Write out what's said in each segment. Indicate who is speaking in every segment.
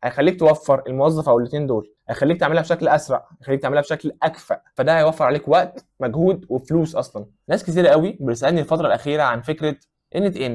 Speaker 1: هيخليك توفر الموظف او الاثنين دول، هيخليك تعملها بشكل اسرع، هيخليك تعملها بشكل اكفأ، فده هيوفر عليك وقت، مجهود، وفلوس. اصلا ناس كتير قوي بتسالني الفترة الاخيرة عن فكرة n8n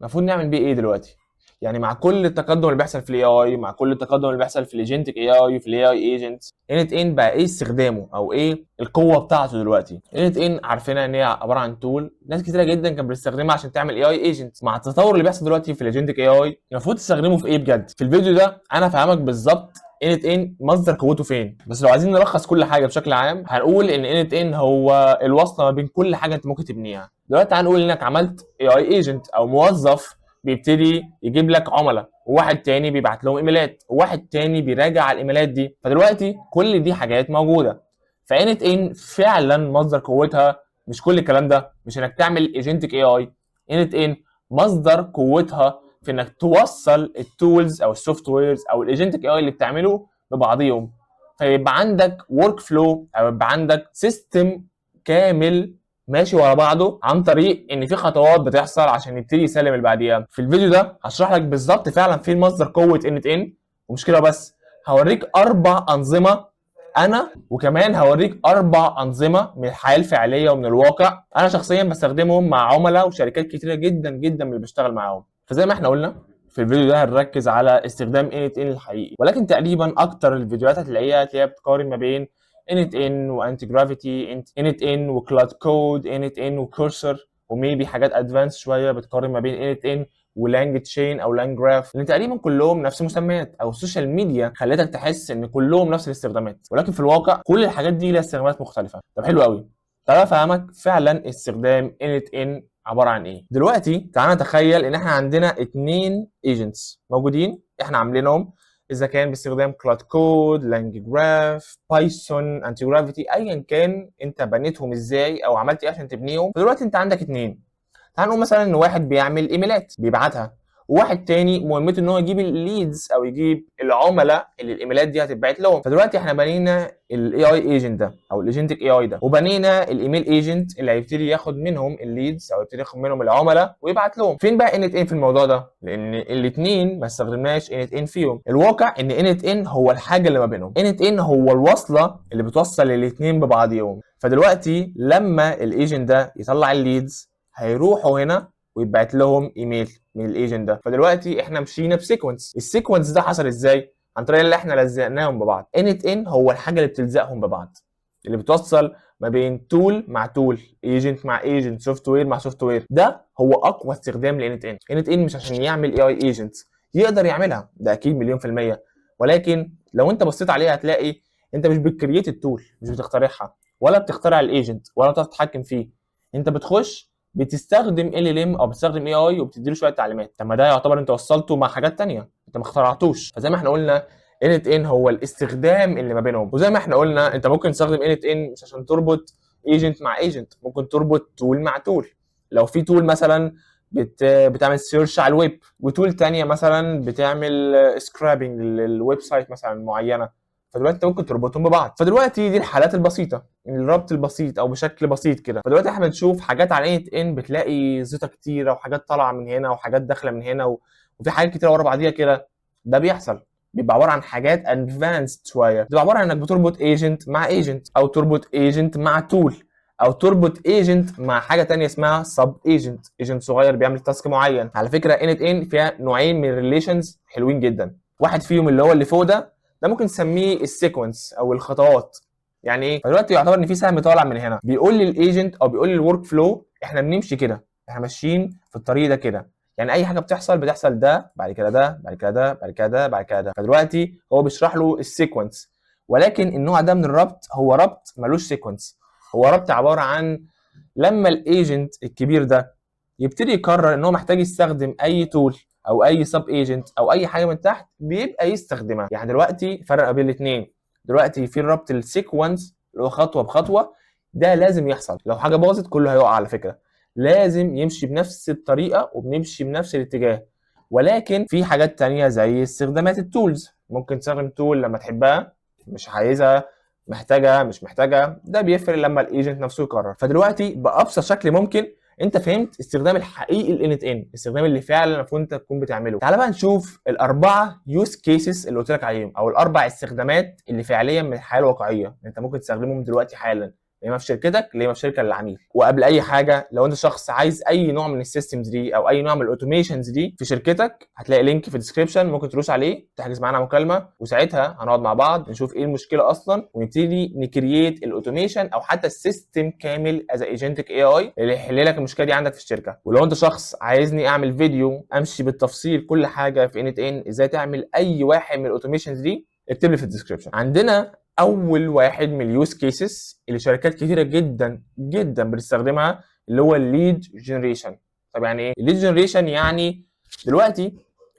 Speaker 1: المفروض نعمل بيه ايه دلوقتي. يعني مع كل التقدم اللي بيحصل في ال AI، مع كل التقدم اللي بيحصل في ال agentic AI وفي ال AI agents، n8n بقى ايه استخدامه او ايه القوة بتاعته دلوقتي؟ n8n عارفينها ان هي عبارة عن tool ناس كتيرة جدا كانت بتستخدمها عشان تعمل AI agent. مع التطور اللي بيحصل دلوقتي في ال agentic AI، المفروض تستخدمه في ايه بجد؟ في الفيديو ده انا فاهمك بالظبط n8n مصدر قوته فين. بس لو عايزين نلخص كل حاجة بشكل عام، هنقول ان n8n هو الوصلة ما بين كل حاجة انت ممكن تبنيها. دلوقتي هنقول انك عملت AI agent او موظف بيبتدي يجيب لك عملاء، وواحد تاني بيبعت لهم ايميلات، وواحد تاني بيراجع على الايميلات دي. فدلوقتي كل دي حاجات موجوده. ف n8n فعلا مصدر قوتها مش كل الكلام ده، مش انك تعمل agentic AI. n8n مصدر قوتها في انك توصل ال tools او ال softwares او ال agentic AI اللي بتعمله ببعضيهم، فيبقى عندك workflow او يبقى عندك system كامل ماشي ورا بعضه، عن طريق ان في خطوات بتحصل عشان يبتدي يسلم اللي بعديها. في الفيديو ده هشرح لك بالظبط فعلا فين مصدر قوة n8n، ومش كده بس، هوريك اربع انظمة انا، وكمان هوريك اربع انظمة من الحياة الفعلية ومن الواقع انا شخصيا بستخدمهم مع عملاء وشركات كتيرة جدا جدا من اللي بشتغل معاهم. فزي ما احنا قلنا، في الفيديو ده هنركز على استخدام n8n الحقيقي، ولكن تقريبا اكتر الفيديوهات هتلاقيها بتقارن ما بين n8n و Antigravity، n8n و Claude Code، n8n و Cursor، و maybe حاجات advanced شوية بتقارن ما بين n8n و LangChain او LangGraph، لان تقريبا كلهم نفس المسميات، او ال social media خلتك تحس ان كلهم نفس الاستخدامات، ولكن في الواقع كل الحاجات دي ليها استخدامات مختلفه. طب حلو قوي، تعالى افهمك فعلا استخدام n8n عبارة عن ايه. دلوقتي تعالى نتخيل ان احنا عندنا اتنين agents موجودين احنا عاملينهم، اذا كان باستخدام Claude Code، LangGraph، Python، Antigravity، ايا كان انت بنيتهم ازاي او عملت ايه عشان تبنيهم. فدلوقتي انت عندك اتنين. تعال نقول مثلا ان واحد بيعمل ايميلات بيبعتها، وواحد تاني مهمته ان هو يجيب ال leads او يجيب العملاء اللي الايميلات دي هتتبعت لهم. فدلوقتي احنا بنينا ال AI agent ده او ال agentic AI ده، وبنينا ال email agent اللي هيبتدي ياخد منهم ال leads او يبتدي ياخد منهم العملاء ويبعت لهم. فين بقى n8n في الموضوع ده؟ لان الاثنين ما استخدمناش n8n فيهم. الواقع ان n8n هو الحاجة اللي ما بينهم. n8n هو الوصلة اللي بتوصل الاثنين ببعضيهم. فدلوقتي لما ال agent ده يطلع ال leads، هيروحوا هنا ويتبعت لهم ايميل من ال agent ده. فدلوقتي احنا مشينا ب sequence. ال sequence ده حصل ازاي؟ عن طريق اللي احنا لزقناهم ببعض. n8n هو الحاجة اللي بتلزقهم ببعض، اللي بتوصل ما بين tool مع tool، agent مع agent، software مع software. ده هو اقوى استخدام ل n8n. n8n مش عشان يعمل AI agent، يقدر يعملها ده اكيد مليون في الميه، ولكن لو انت بصيت عليها هتلاقي انت مش بت create ال tool، مش بتخترعها ولا بتخترع ال agent ولا بتعرف تتحكم فيه. انت بتخش بتستخدم LLM او بتستخدم AI وبتدي له شوية تعليمات. طب ما ده يعتبر انت وصلته مع حاجات تانية، انت ما اخترعتوش. فزي ما احنا قلنا، n8n هو الاستخدام اللي ما بينهم. وزي ما احنا قلنا، انت ممكن تستخدم n8n مش عشان تربط agent مع agent، ممكن تربط tool مع tool. لو في tool مثلا بتعمل search على ال web، و tool تانية مثلا بتعمل scraping لل website مثلا معينه، فدلوقتي انت ممكن تربطهم ببعض. فدلوقتي دي الحالات البسيطه، الربط البسيط او بشكل بسيط كده. فدلوقتي احنا بنشوف حاجات على n8n، بتلاقي زيطه كتيرة وحاجات طالعه من هنا وحاجات داخله من هنا وفي حاجات كتيرة ورا بعضيها كده. ده بيحصل بيبقى عبارة عن حاجات advanced شويه، بتبقى عبارة عن انك بتربط agent مع agent، او تربط agent مع tool، او تربط agent مع حاجة تانية اسمها sub agent، agent صغير بيعمل task معين. على فكره، n8n فيها نوعين من ال relations حلوين جدا. واحد فيهم اللي هو اللي فوق ده، ده ممكن نسميه ال sequence او الخطوات. يعني ايه؟ فدلوقتي يعتبر ان في سهم طالع من هنا بيقول لل agent او بيقول لل workflow احنا بنمشي كده، احنا ماشيين في الطريق ده كده. يعني اي حاجة بتحصل، بتحصل ده، بعد كده ده، بعد كده ده، بعد كده ده، بعد كده ده. فدلوقتي هو بيشرح له ال sequence. ولكن النوع ده من الربط هو ربط ملوش sequence، هو ربط عبارة عن لما ال agent الكبير ده يبتدي يقرر ان هو محتاج يستخدم اي tool او اي sub agent او اي حاجة من تحت، بيبقى يستخدمها. يعني دلوقتي فرق بين الاثنين. دلوقتي في الربط ال sequence اللي هو خطوة بخطوه، ده لازم يحصل، لو حاجة باظت كله هيقع. على فكره، لازم يمشي بنفس الطريقة وبنمشي بنفس الاتجاه. ولكن في حاجات تانية زي استخدامات ال tools، ممكن تستخدم tool لما تحبها، مش عايزها، محتاجها، مش محتاجها، ده بيفرق لما ال agent نفسه يقرر. فدلوقتي بابسط شكل ممكن، انت فهمت استخدام الحقيقي ال n8n، الاستخدام اللي فعلا المفروض انت تكون بتعمله. تعال بقى نشوف الاربعة use cases اللي قلت لك عليهم، او الاربع استخدامات اللي فعليا من الحياة الواقعية انت ممكن تستخدمهم دلوقتي حالا، يا اما في شركتك يا اما في شركة للعميل. وقبل اي حاجة، لو انت شخص عايز اي نوع من ال systems دي او اي نوع من ال automations دي في شركتك، هتلاقي link في ال description ممكن تدوس عليه تحجز معانا مكالمه، وساعتها هنقعد مع بعض نشوف ايه المشكلة اصلا ونبتدي ن create ال automation او حتى ال system كامل as agentic AI اللي يحل لك المشكلة دي عندك في الشركه. ولو انت شخص عايزني اعمل فيديو امشي بالتفصيل كل حاجة في n8n، ازاي تعمل اي واحد من ال automations دي، اكتب لي في ال description. عندنا اول واحد من ال use cases اللي شركات كتيرة جدا جدا بتستخدمها، اللي هو ال lead generation. طب يعني ايه ال lead generation؟ يعني دلوقتي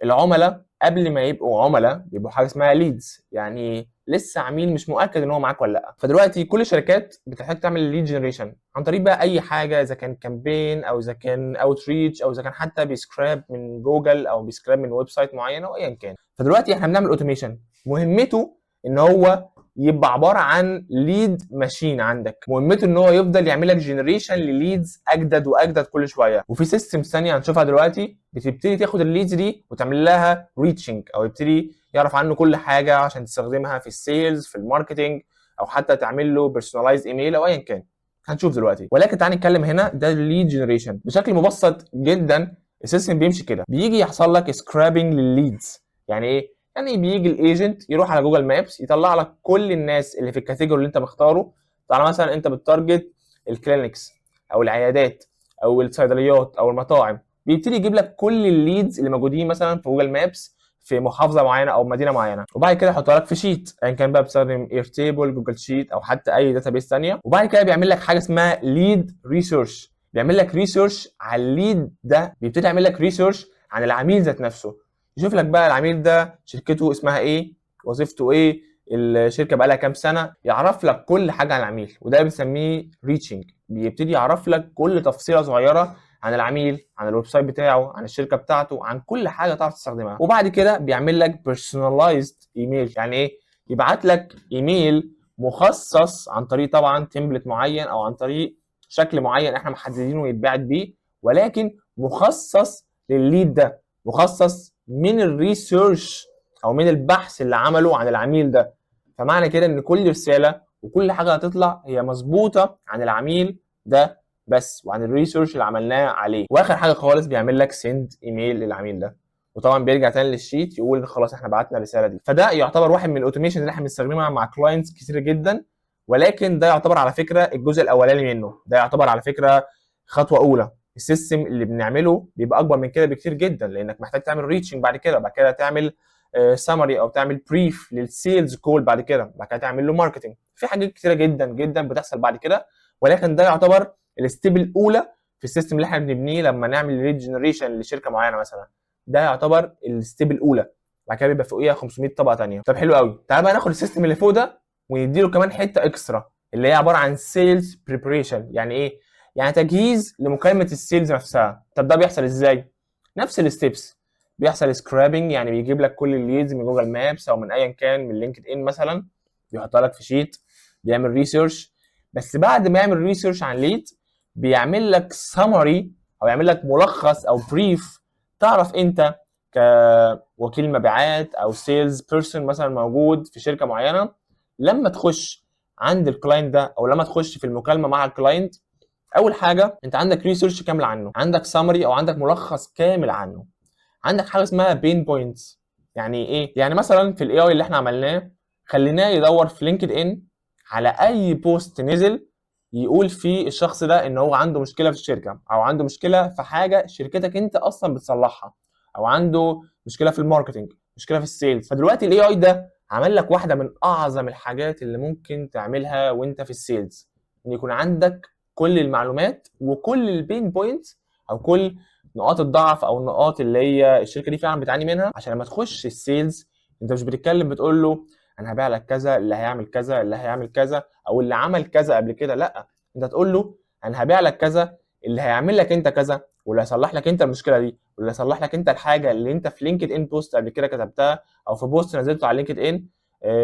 Speaker 1: العملاء قبل ما يبقوا عملاء بيبقوا حاجة اسمها leads، يعني لسه عميل مش مؤكد ان هو معاك ولا لا. فدلوقتي كل الشركات بتحتاج تعمل lead generation عن طريق بقى اي حاجه، اذا كان campaign او اذا كان outreach او اذا كان حتى بي scrape من جوجل او بي scrape من website معين او ايا كان. فدلوقتي احنا بنعمل automation مهمته ان هو يبقى عبارة عن lead machine عندك، مهمته ان هو يفضل يعمل لك generation ل leads اجدد واجدد كل شويه. وفي system ثانية هنشوفها دلوقتي بتبتدي تاخد ال leads دي وتعمل لها reaching، او يبتدي يعرف عنه كل حاجة عشان تستخدمها في ال sales، في ال marketing، او حتى تعمل له personalized email او ايا كان، هنشوف دلوقتي. ولكن تعال نتكلم هنا، ده ال lead generation بشكل مبسط جدا. ال system بيمشي كده، بيجي يحصل لك scraping لل leads. يعني ايه؟ يعني بيجي ال agent يروح على Google Maps يطلع لك كل الناس اللي في ال category اللي انت مختاره. تعالى مثلا انت بت target ال clinics او العيادات او الصيدليات او المطاعم، بيبتدي يجيب لك كل ال leads اللي موجودين مثلا في Google Maps في محافظة معينة او مدينة معينه، وبعد كده يحطها لك في sheet، ايا كان بقى بتستخدم Airtable، Google Sheet، او حتى اي database ثانيه. وبعد كده بيعمل لك حاجة اسمها lead research، بيعمل لك research على ال lead ده، بيبتدي يعمل لك research عن العميل ذات نفسه، يشوف لك بقى العميل ده شركته اسمها ايه، وظيفته ايه، الشركة بقى لها كام سنه، يعرف لك كل حاجة عن العميل، وده بنسميه reaching. بيبتدي يعرف لك كل تفصيله صغيرة عن العميل، عن ال website بتاعه، عن الشركة بتاعته، عن كل حاجة تعرف تستخدمها. وبعد كده بيعمل لك personalized email. يعني ايه؟ يبعت لك ايميل مخصص عن طريق طبعا template معين او عن طريق شكل معين احنا محددينه يتبعت بيه، ولكن مخصص للل lead ده، مخصص من ال research او من البحث اللي عمله عن العميل ده. فمعنى كده ان كل رسالة وكل حاجة هتطلع هي مظبوطة عن العميل ده بس وعن ال research اللي عملناه عليه. واخر حاجة خالص بيعمل لك send email للعميل ده، وطبعا بيرجع تاني لل sheet يقول خلاص احنا بعتنا الرسالة دي. فده يعتبر واحد من ال automation اللي احنا بنستخدمها مع clients كتير جدا، ولكن ده يعتبر على فكرة الجزء الاولاني منه، ده يعتبر على فكرة خطوة اولى. ال system اللي بنعمله بيبقى اكبر من كده بكتير جدا، لانك محتاج تعمل reaching بعد كده، بعد كده تعمل سمري او تعمل brief لل sales call، بعد كده تعمل له marketing. في حاجات كتيرة جدا جدا بتحصل بعد كده، ولكن ده يعتبر ال step الاولى في ال system اللي احنا بنبنيه لما نعمل lead generation لشركة معينة مثلا. ده يعتبر ال step الاولى، بعد كده بيبقى فوقيها 500 طبقه ثانيه. طب حلو قوي، تعال بقى ناخد ال system اللي فوق ده ونديله كمان حتة extra اللي هي عبارة عن sales preparation. يعني ايه؟ يعني تجهيز لمكالمه ال sales نفسها. طب ده بيحصل ازاي؟ نفس ال steps، بيحصل scraping، يعني بيجيب لك كل ال leads من Google Maps او من ايا كان، من LinkedIn مثلا، بيحطها لك في sheet، بيعمل research. بس بعد ما يعمل research عن lead بيعمل لك سمري او يعمل لك ملخص او brief، تعرف انت كوكيل مبيعات او sales person مثلا موجود في شركة معينه، لما تخش عند ال client ده او لما تخش في المكالمة مع ال client، اول حاجة انت عندك research كامل عنه، عندك سمري او عندك ملخص كامل عنه، عندك حاجة اسمها pain points. يعني ايه؟ يعني مثلا في ال AI اللي احنا عملناه خليناه يدور في LinkedIn على اي post نزل يقول فيه الشخص ده ان هو عنده مشكلة في الشركة، او عنده مشكلة في حاجة شركتك انت اصلا بتصلحها، او عنده مشكلة في ال marketing، مشكلة في ال sales. فدلوقتي ال AI ده عمل لك واحدة من اعظم الحاجات اللي ممكن تعملها وانت في ال sales، ان يكون عندك كل المعلومات وكل ال pain points او كل نقاط الضعف او النقاط اللي هي الشركة دي فعلا بتعاني منها، عشان لما تخش ال sales انت مش بتتكلم بتقول له انا هبيع لك كذا، اللي هيعمل كذا، اللي هيعمل كذا، او اللي عمل كذا قبل كده. لا، انت تقول له انا هبيع لك كذا، اللي هيعمل لك انت كذا، واللي هيصلح لك انت المشكلة دي، واللي هيصلح لك انت الحاجة اللي انت في LinkedIn post قبل كده كتبتها، او في post نزلته على LinkedIn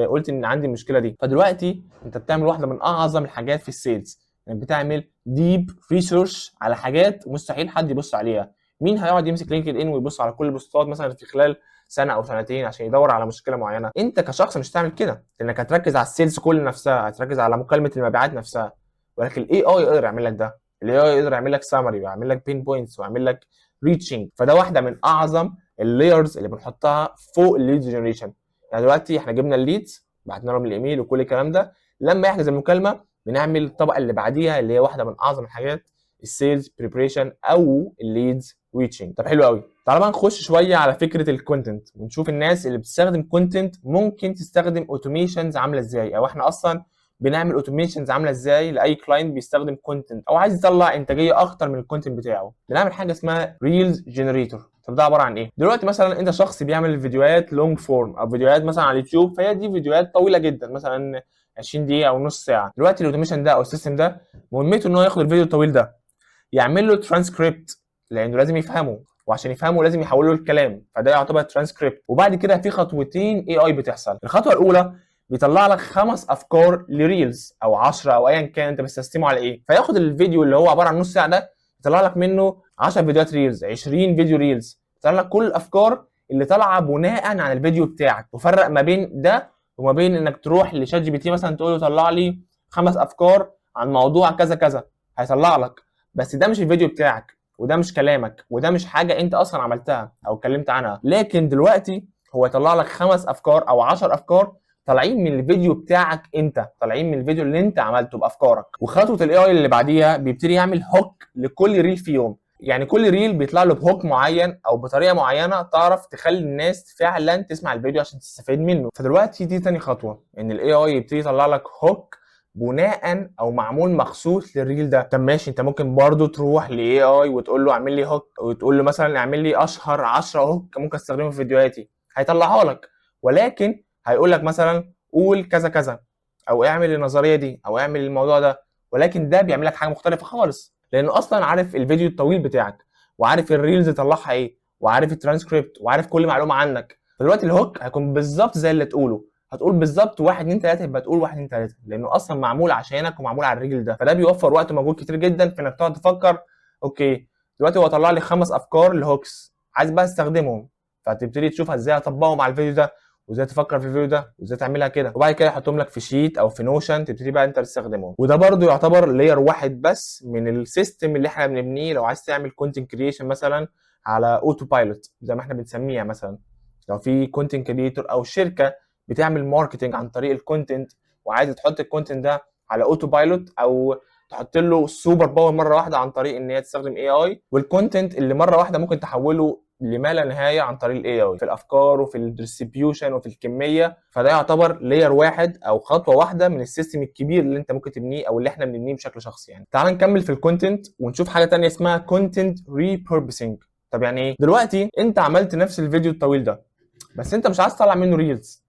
Speaker 1: قلت ان عندي المشكلة دي. فدلوقتي انت بتعمل واحدة من اعظم الحاجات في ال sales. انك بتعمل deep research على حاجات مستحيل حد يبص عليها. مين هيقعد يمسك LinkedIn ويبص على كل البوستات مثلا في خلال سنة او سنتين عشان يدور على مشكلة معينه؟ انت كشخص مش هتعمل كده، لانك هتركز على ال sales call نفسها، هتركز على مكالمة المبيعات نفسها. ولكن ال AI يقدر يعمل لك ده، ال AI يقدر يعمل لك سمري ويعمل لك pain points ويعمل لك reaching. فده واحدة من اعظم ال layers اللي بنحطها فوق ال lead generation. يعني دلوقتي احنا جبنا ال leads، بعتنا لهم الايميل وكل الكلام ده، لما يحجز المكالمة بنعمل الطبقة اللي بعديها اللي هي واحدة من اعظم الحاجات، ال sales preparation او ال leads reaching. طب حلو قوي، تعالى بقى نخش شوية على فكرة ال content ونشوف الناس اللي بتستخدم content ممكن تستخدم automations عامله ازاي، او احنا اصلا بنعمل automations عامله ازاي لاي client بيستخدم content او عايز يطلع انتاجية اكتر من ال content بتاعه. بنعمل حاجة اسمها reels generator. طب ده عبارة عن ايه؟ دلوقتي مثلا انت شخص بيعمل فيديوهات long form او فيديوهات مثلا على اليوتيوب، فهي دي فيديوهات طويلة جدا مثلا 20 دقيقة او نص ساعه. دلوقتي ال automation ده او ال system ده مهمته ان هو ياخد الفيديو الطويل ده يعمل له ترانسكريبت، لانه لازم يفهمه، وعشان يفهمه لازم يحوله لكلام، فده يعتبر ترانسكريبت. وبعد كده في خطوتين AI بتحصل. الخطوة الاولى بيطلع لك 5 افكار ل reels او 10 او ايا كان انت بتستخدمه على ايه، فياخد الفيديو اللي هو عبارة عن نص ساعة ده يطلع لك منه 10 فيديوهات reels، 20 فيديو reels، يطلع لك كل الافكار اللي طالعه بناء على الفيديو بتاعك. وفرق ما بين ده وما بين انك تروح ل ChatGPT مثلا تقول له طلع لي 5 افكار عن موضوع كذا كذا، هيطلع لك، بس ده مش الفيديو بتاعك وده مش كلامك وده مش حاجة انت اصلا عملتها او اتكلمت عنها. لكن دلوقتي هو يطلع لك 5 افكار او 10 افكار طالعين من الفيديو بتاعك انت، طالعين من الفيديو اللي انت عملته بافكارك. وخطوه ال AI اللي بعديها بيبتدي يعمل hook لكل reel فيهم، يعني كل reel بيطلع له ب hook معين او بطريقة معينة تعرف تخلي الناس فعلا تسمع الفيديو عشان تستفيد منه. فدلوقتي دي تاني خطوه، ان ال AI يبتدي يطلع لك hook بناء او معمول مخصوص لل reel ده. طب ماشي، انت ممكن برضو تروح ل AI وتقول له اعمل لي hook، وتقول له مثلا اعمل لي اشهر 10 hook ممكن استخدمهم في فيديوهاتي، هيطلعها لك، ولكن هيقول لك مثلا قول كذا كذا، او اعمل النظرية دي، او اعمل الموضوع ده. ولكن ده بيعمل لك حاجة مختلفة خالص، لانه اصلا عارف الفيديو الطويل بتاعك، وعارف ال reels طلعها ايه، وعارف الترانسكريبت، وعارف كل معلومة عنك. فدلوقتي ال hook هيكون بالظبط زي اللي تقوله، هتقول بالظبط 1 2 3، يبقى تقول 1 2 3، لانه اصلا معمول عشانك ومعمول على ال reel ده. فده بيوفر وقت ومجهود كتير جدا في انك تقعد تفكر okay دلوقتي هو طلع لي 5 افكار ل hooks، عايز بقى استخدمهم، فتبتدي تشوف ازاي هطبقهم على الفيديو ده، وازاي تفكر في الفيديو ده، وازاي تعملها كده، وبعد كده يحطهم لك في sheet او في Notion تبتدي بقى انت تستخدمهم. وده برضو يعتبر layer واحد بس من ال system اللي احنا بنبنيه لو عايز تعمل content creation مثلا على autopilot زي ما احنا بنسميها. مثلا لو في content creator او شركة بتعمل marketing عن طريق ال content وعايزه تحط ال content ده على autopilot او تحط له super power مرة واحدة عن طريق ان هي تستخدم AI، وال content اللي مرة واحدة ممكن تحوله لما لا نهاية عن طريق ال AI في الافكار وفي ال distribution وفي الكميه. فده يعتبر layer واحد او خطوة واحدة من ال system الكبير اللي انت ممكن تبنيه او اللي احنا بنبنيه بشكل شخصي. يعني تعال نكمل في ال content ونشوف حاجة تانية اسمها content repurposing. طب يعني ايه؟ دلوقتي انت عملت نفس الفيديو الطويل ده، بس انت مش عايز تطلع منه reels،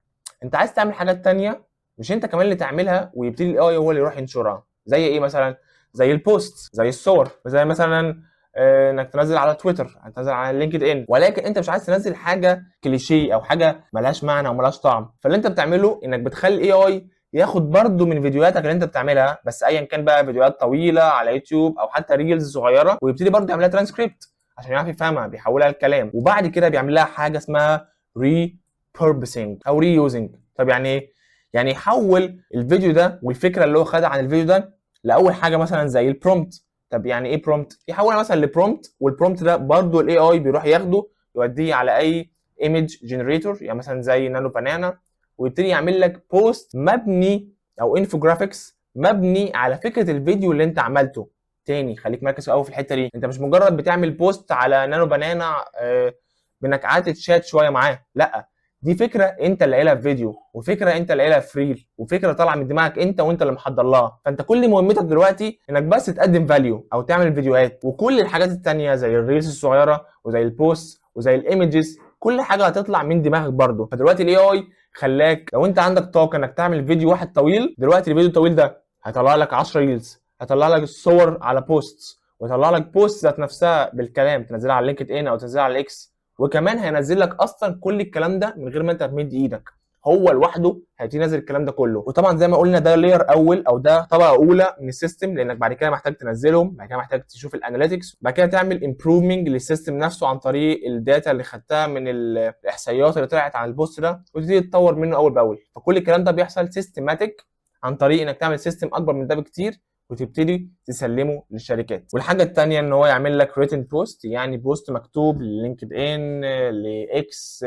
Speaker 1: انت عايز تعمل حاجات تانية مش انت كمان اللي تعملها، ويبتدي ال AI هو اللي يروح ينشرها. زي ايه مثلا؟ زي ال post، زي الصور، زي مثلا انك تنزل على تويتر، تنزل على LinkedIn. ولكن انت مش عايز تنزل حاجة كليشيه او حاجة ملهاش معنى او ملهاش طعم. فاللي انت بتعمله انك بتخلي ال AI ياخد برضه من فيديوهاتك اللي انت بتعملها، بس ايا كان بقى فيديوهات طويلة على يوتيوب او حتى reels صغيره، ويبتدي برضه يعملها ترانسكريبت عشان يعرف يفهمها، بيحولها لكلام، وبعد كده بيعمل لها حاجة اسمها repurposing او reusing. طب يعني ايه؟ يعني يحول الفيديو ده والفكرة اللي هو خدها عن الفيديو ده لاول حاجة مثلا زي ال prompt. طب يعني ايه prompt؟ يحولها مثلا ل prompt، وال prompt ده برضه ال AI بيروح ياخده يوديه على اي image generator، يعني مثلا زي Nano Banana، ويبتدي يعمل لك post مبني او infographics مبني على فكرة الفيديو اللي انت عملته. تاني خليك مركز قوي في الحتة دي، انت مش مجرد بتعمل post على Nano Banana بانك قعدت تشات شوية معاه، لا، دي فكرة انت اللي قايلها في فيديو، وفكره انت اللي قايلها في reel، وفكره طالعه من دماغك انت، وانت اللي محضر لها. فانت كل مهمتك دلوقتي انك بس تقدم value او تعمل فيديوهات، وكل الحاجات التانية زي ال reels الصغيرة وزي ال post وزي ال images، كل حاجة هتطلع من دماغك برضه. فدلوقتي ال AI خلاك لو انت عندك طاقة انك تعمل فيديو واحد طويل، دلوقتي الفيديو الطويل ده هيطلع لك 10 reels، هيطلع لك الصور على posts، ويطلع لك post ذات نفسها بالكلام تنزلها على LinkedIn او تنزلها على ال X، وكمان هينزل لك اصلا كل الكلام ده من غير ما انت تمد ايدك. هو لوحده هيبتدي ينزل الكلام ده كله. وطبعا زي ما قلنا ده layer اول او ده طبقه اولى من ال system، لانك بعد كده محتاج تنزلهم، بعد كده محتاج تشوف ال analytics، بعد كده تعمل improving لل system نفسه عن طريق ال data اللي خدتها من الاحصائيات اللي طلعت على ال post ده، وتبتدي تطور منه اول باول. فكل الكلام ده بيحصل systematic عن طريق انك تعمل system اكبر من ده بكتير وتبتدي تسلمه للشركات. والحاجة الثانية ان هو يعمل لك written post، يعني post مكتوب ل LinkedIn، ل X،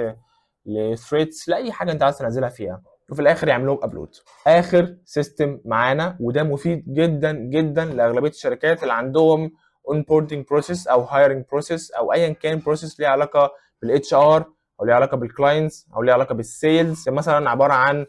Speaker 1: ل Threads، لاي حاجة انت عايز تنزلها فيها، وفي الاخر يعملوا upload. اخر system معانا، وده مفيد جدا جدا لاغلبيه الشركات اللي عندهم onboarding process او hiring process او ايا كان process ليه علاقة بال HR او ليه علاقة بال clients او ليه علاقة بال sales. مثلا عبارة عن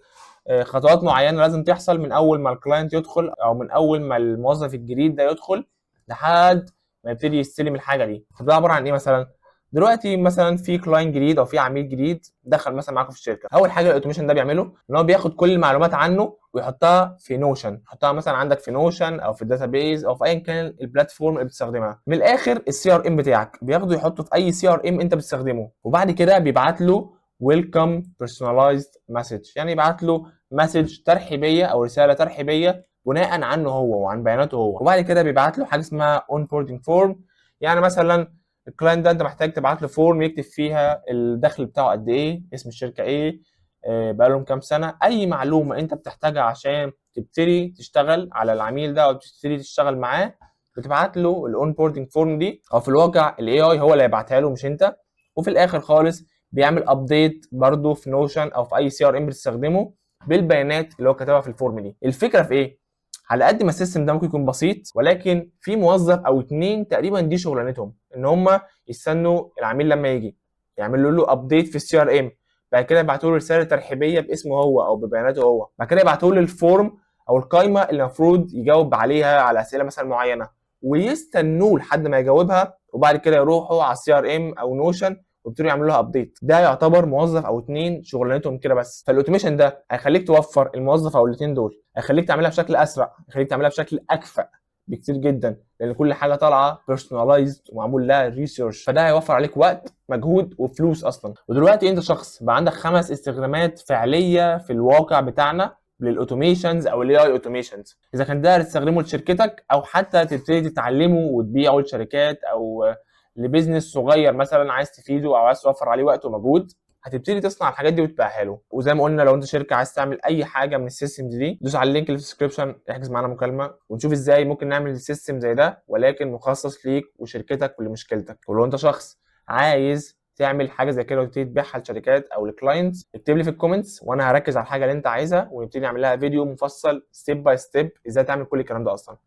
Speaker 1: خطوات معينة لازم تحصل من اول ما ال client يدخل او من اول ما الموظف الجديد ده يدخل لحد ما يبتدي يستلم الحاجة دي. طب ده عبارة عن ايه؟ مثلا دلوقتي مثلا في client جديد او في عميل جديد دخل مثلا معاكم في الشركه، اول حاجة ال automation ده بيعمله ان هو بياخد كل المعلومات عنه ويحطها في Notion، يحطها مثلا عندك في Notion او في ال database او في ايا كان ال platform اللي بتستخدمها. من الاخر ال CRM بتاعك بياخده يحطه في اي CRM انت بتستخدمه، وبعد كده بيبعت له welcome personalized message، يعني يبعت له message ترحيبيه او رسالة ترحيبيه بناء عنه هو وعن بياناته هو. وبعد كده بيبعت له حاجة اسمها onboarding form، يعني مثلا ال client ده انت محتاج تبعت له form يكتب فيها الدخل بتاعه قد ايه، اسم الشركة ايه، بقالهم كام سنه، اي معلومة انت بتحتاجها عشان تبتدي تشتغل على العميل ده او تبتدي تشتغل معاه، بتبعت له ال onboarding form دي، او في الواقع ال AI هو اللي هيبعتها له مش انت. وفي الاخر خالص بيعمل update برضه في Notion او في اي CRM بتستخدمه بالبيانات اللي هو كتبها في ال form دي. الفكرة في ايه؟ على قد ما ال system ده ممكن يكون بسيط، ولكن في موظف او اتنين تقريبا دي شغلانتهم، ان هم يستنوا العميل لما يجي يعملوا له update في ال CRM، بعد كده يبعتوا له رسالة ترحيبيه باسمه هو او ببياناته هو، بعد كده يبعتوا له ال form او القائمة اللي المفروض يجاوب عليها على اسئلة مثلا معينه، ويستنوه لحد ما يجاوبها، وبعد كده يروحوا على ال CRM او Notion ويبتدوا يعملوا لها update. ده يعتبر موظف او اتنين شغلانتهم كده بس. فال automation ده هيخليك توفر الموظف او الاثنين دول، هيخليك تعملها بشكل اسرع، هيخليك تعملها بشكل اكفأ بكتير جدا، لان كل حاجة طالعه personalized ومعمول لها research. فده هيوفر عليك وقت، مجهود، وفلوس اصلا. ودلوقتي انت شخص بقى عندك 5 استخدامات فعليه في الواقع بتاعنا لل automations او ال AI automations، اذا كان ده تستخدمه لشركتك او حتى تبتدي تتعلمه وتبيعه لشركات او ل business صغير مثلا عايز تفيده او عايز توفر عليه وقت ومجهود، هتبتدي تصنع الحاجات دي وتبيعها له. وزي ما قلنا لو انت شركة عايز تعمل اي حاجة من ال systems دي، دوس على ال link اللي في ال description، احجز معانا مكالمة ونشوف ازاي ممكن نعمل system زي ده ولكن مخصص ليك وشركتك ولمشكلتك. ولو انت شخص عايز تعمل حاجة زي كده وتبتدي تبيعها لشركات او ل clients، اكتب لي في ال comments وانا هركز على الحاجة اللي انت عايزها ونبتدي نعمل لها فيديو مفصل step by step ازاي تعمل كل الكلام ده اصلا.